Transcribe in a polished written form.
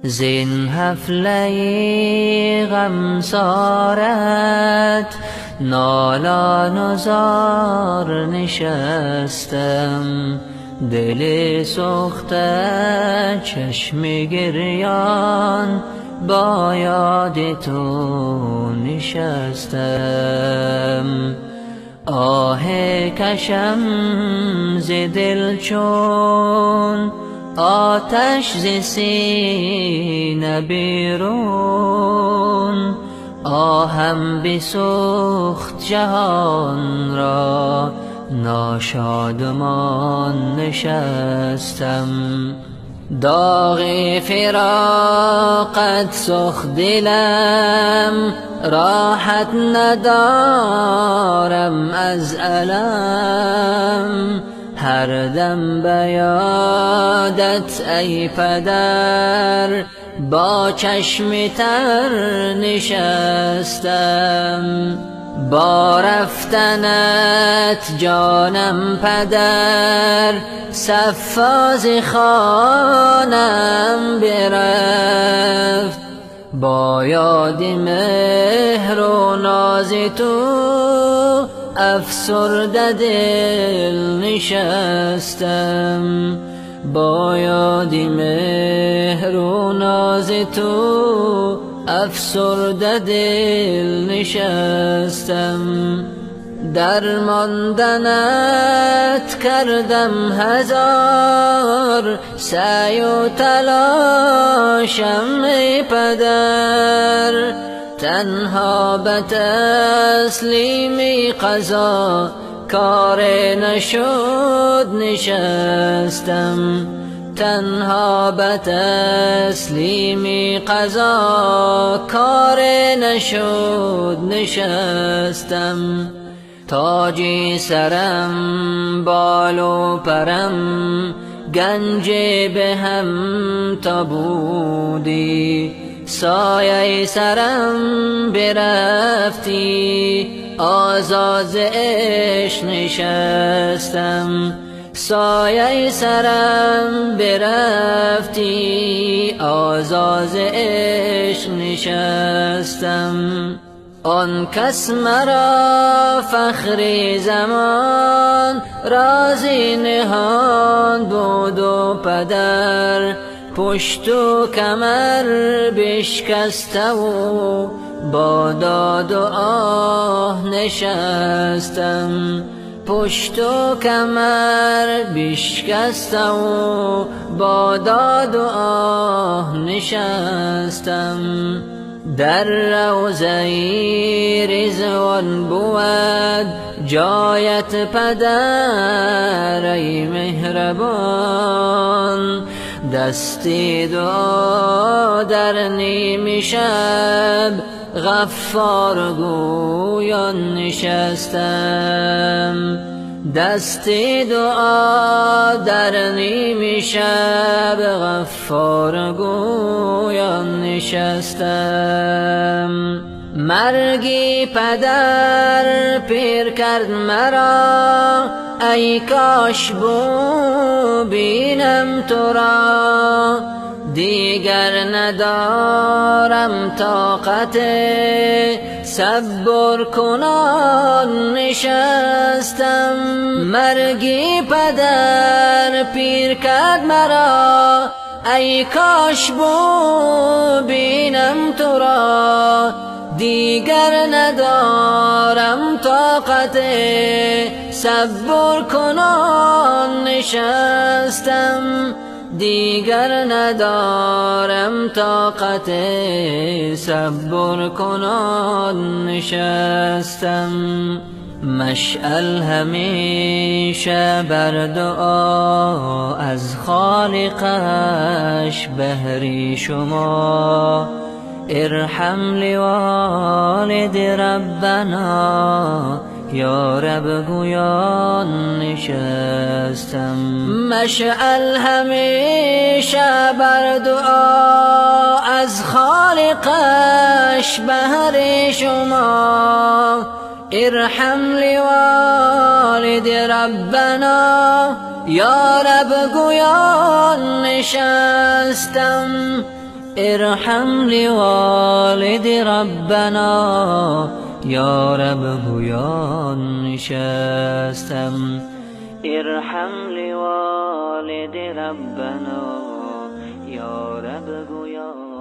Зин ҳафлаи ғамсорат нолону зор нишастам, дили сӯхта, чашми гирён, бо ёди ту нишастам. Оҳ кашам зи дил чун оташ зи сина берун, оҳам бисӯхт ҷаҳонро, ношодмон нишастам. Доғи фироқат сӯхт дилам, роҳат надорам аз алам. Ҳар дам ба ёдат, эй падар, бо чашми тар нишастам. Бо рафтанат ҷонам падар, сафо зи хонаам бирафт. Бо ёди меҳру нози ту афсурда дил нишастам. Бо ёди меҳру нози ту афсурда дил нишастам. Дар монданат кардам ҳазор саъю талошам, эй падар, танҳо ба таслими қазо коре нашуд нишастам. Танҳо ба таслими қазо коре нашуд нишастам. Тоҷи сарам, болу парам, ганҷ беҳам то будӣ, сояи сарам бирафтӣ, озод зи ишқ нишастам. Сояи сарам бирафтӣ, озод зи ишқ нишастам. Он кас маро фахри замон, рози ниҳон буду падар, пушту камар бишкаставу бо доду оҳ нишастам. Пушту камар бишкаставу бо доду оҳ нишастам. Дар равзаи Ризвон бувад ҷоят, падар, эй меҳрабон. Дасти дуо дар ними шаб Ғаффор гӯён нишастам. Дасти дуо дар ними шаб Ғаффор гӯён нишастам. Марги падар пир кард маро, эй кош бубинам туро. Дигар надорам тоқат, сабр кунон нишастам. Марги падар пир кард маро, эй кош бубинам туро. Дигар надорам тоқат, сабр кунон нишастам. Дигар надорам тоқат, сабр кунон нишастам. Машъал ҳамеша бар дуо аз Холиқаш баҳри шумо. Ирҳам ливолид Раббано, ё Раб гӯён нишастам. Машъал ҳамеша бар дуо аз Холиқаш баҳри шумо. Ирҳам ливолид Раббано, ё Раб гӯён нишастам. ارحم لوالد ربنا یا رب گویان نشستم. ارحم لوالد ربنا یا رب گویان.